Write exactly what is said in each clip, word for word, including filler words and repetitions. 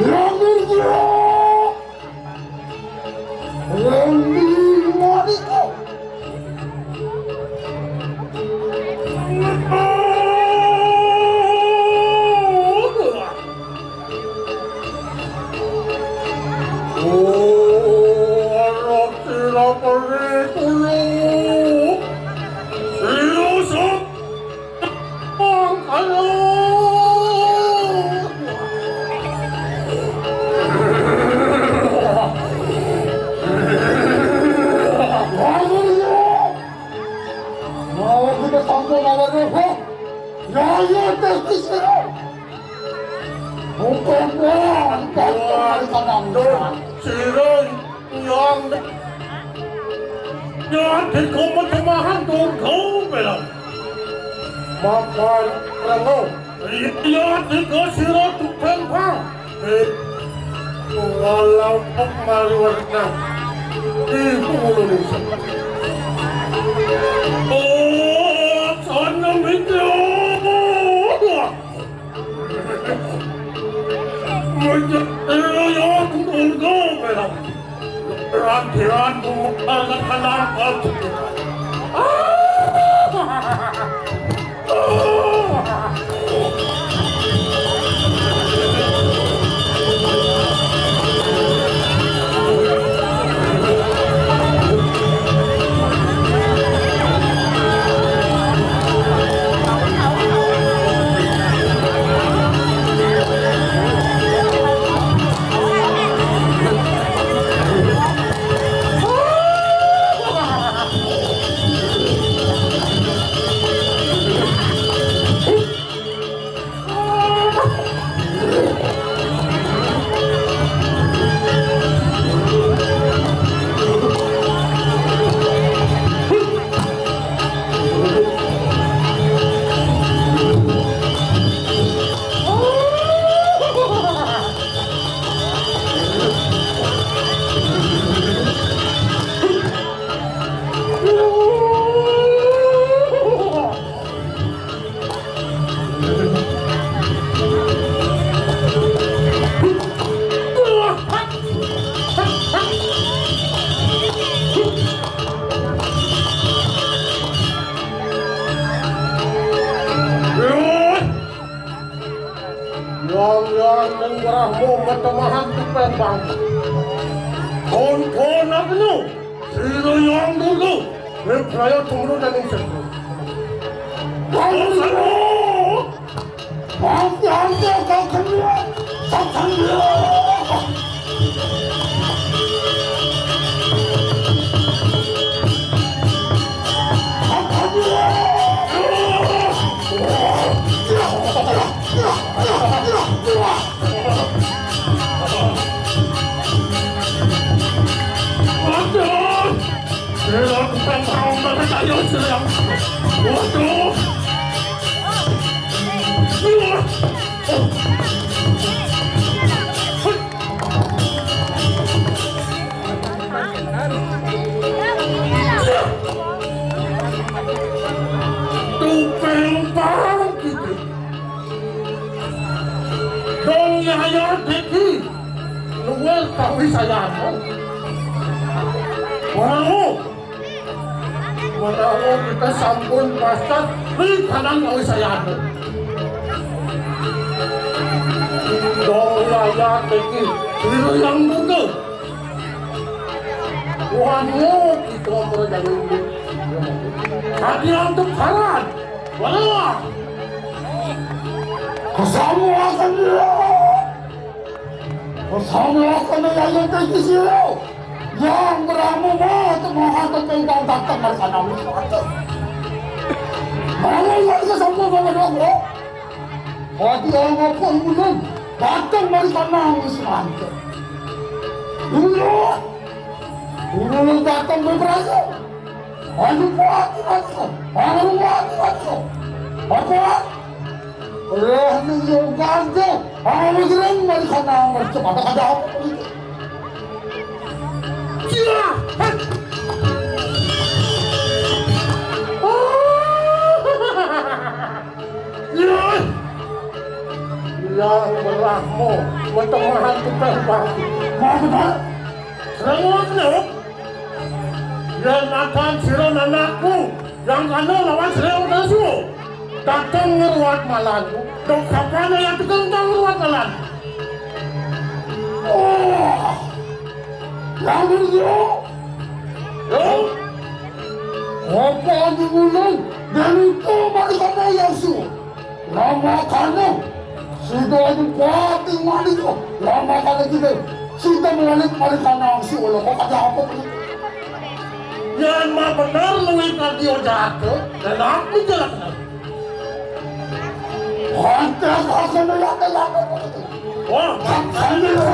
Yang bergerak. Yang di rumah itu. Mau kita tampil lawan Robo. Ya, ya, teknis ya. Bukan doang, bukan doang. Sira yang ya dikomo jemahan tunggu bilang. Makan rengo. Iya, tiga sira tukang pang. Eh, walau pemaluarnya. Ibu Indonesia. Oh, sana mikir. Menjadi yang tunggu bilang. Rantiran bunga anak-anak. Wong-wong ning ngrahmu ketemahan tupeng bangsa. Kon-kon aku nu, sira yang dulu, Bebraya tumurun ning jero. Bangsa! Bangsa kau kenal, kau kenal. Waduh! Waduh! Tupeng parang gitu. Dong yaya deki. Luwih kawisayan. Wow. Menawa kita sampun pasat, ri kanan kawisayan. Dong yaya deki. Sira yang buka. Wanu kita merajani ini. Hati yang tukaran. Wala. Kesamu akan dia. Kesamu akan dia yang terkisir. Yang beramu mau temukan tentang datang dari sana. Mana yang kesamu bawa dua? Hati orang apa yang belum datang dari sana, Wismanto. Dulu, dulu datang beberapa. Anu kuat, anu kuat, anu kuat. Apa? Roh nunjuk ganti. Anu gereng dari sana, mercek ada apa begitu? Sila. Hei. Iya. Ya, berahmu, bertemahan tukang batu. Mau benar? Serang orang kena. Yen akan sira anakku, yang kana lawan sira udah suwo. Dateng ngruwat malan. Dok kapan yang tukang tak ngruwat malan? Oh, yang dulu. Yo. Apa digunakan? Dan itu mari kamu yang suwo. Lamakane sida bupati mari kok. Lamakane kene sida melalit mari kanang sulo kok ada apa kene? Yen mah bener luwih kadya jatuh, dan aku jelas. Hantar kau kena laki-laki. Wah, makanya.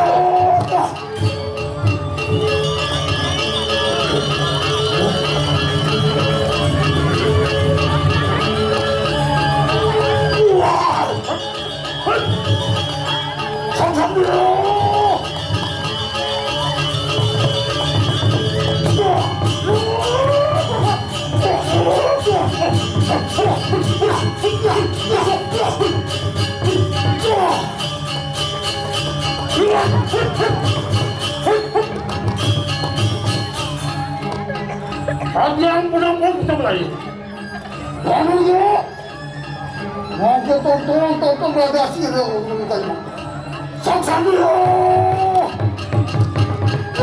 Kalian punya pun kita mulai. Lalu ya. Mungkin tonton, tonton berada sini, tonton kita ini. Sang Sandia!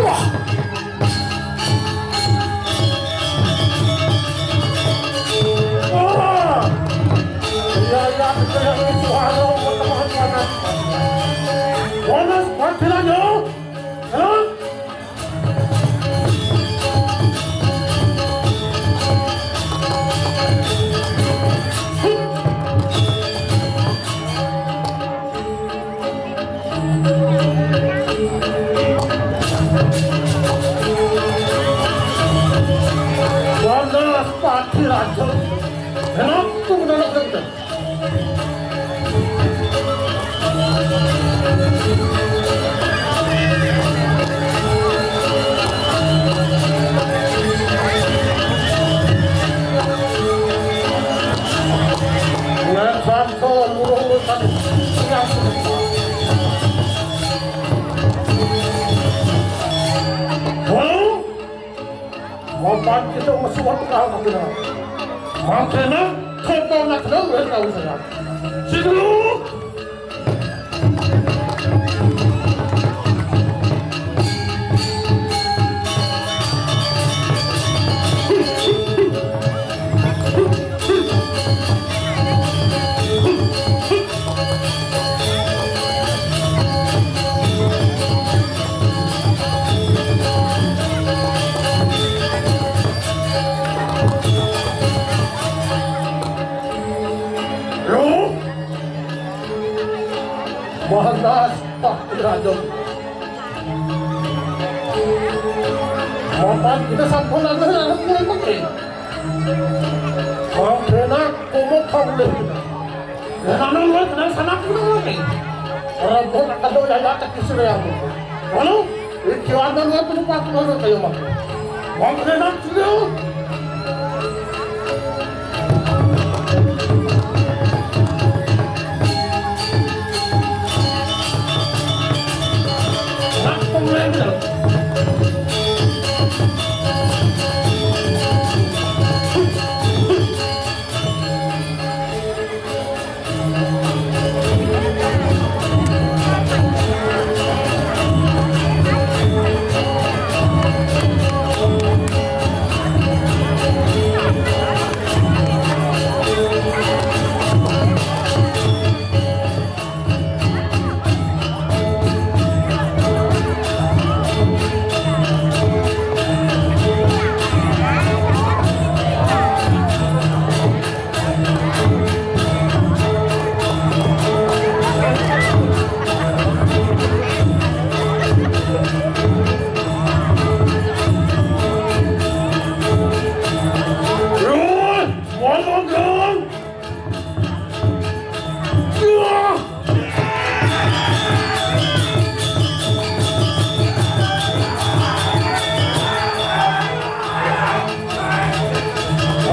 Wah! Wah! Iya, iya, kita yang itu, halo, teman-teman. Bonus, buat bilangnya. Halo? Bonus, Pak Raja. Enak tuh, benar-benar. Halo? Mapan kita masuk waktu kau kami dah. Makanya kau nak kenal dengan kau saya. Situ. Loh? Manas, Pak Raja. Mapan kita sampun ada yang mulai pakai. Kalau kena, komo kau boleh. Yen ana luwih kenal sanak kuwi lagi. Ora mbok nak kandhuk yaya teki sire aku. Ngono, iki ana luwih penumpang ngono kaya mah. Wong kena sire. Nak pemlender.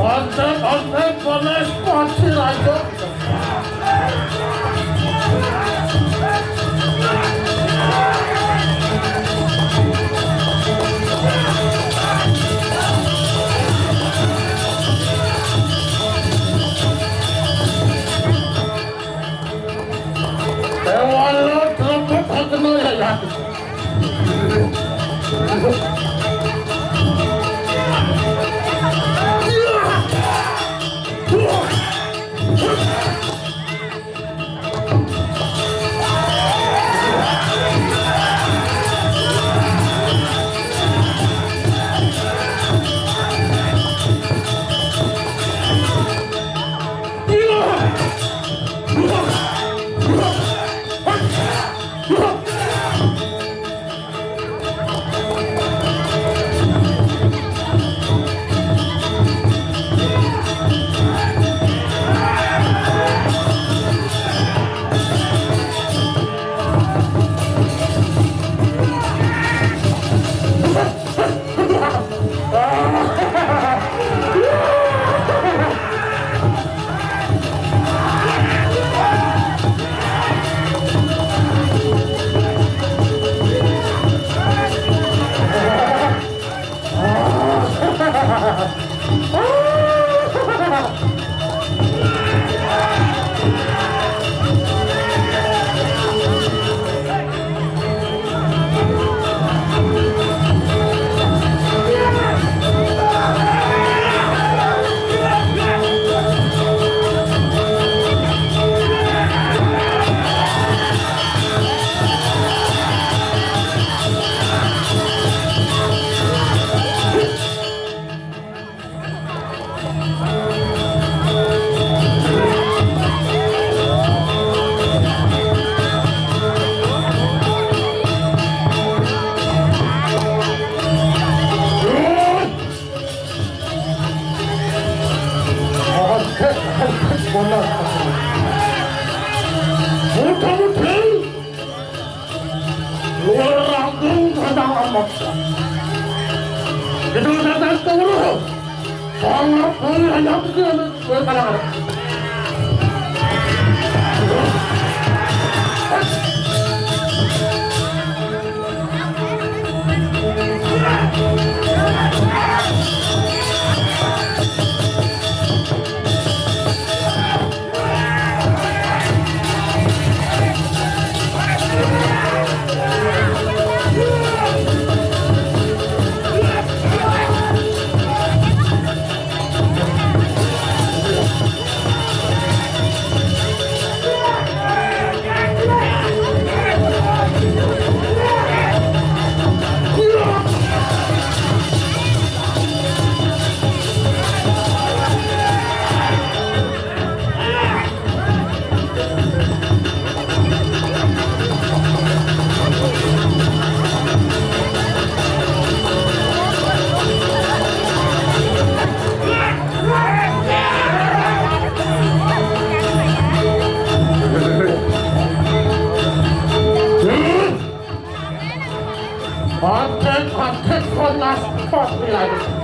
Onten, onten, panas, pati raja. Mudah-mudahan luar rampung tentang amat. Itu saja seluruh. Sangat hanya begini. Patek, patek, konas, kok lagi.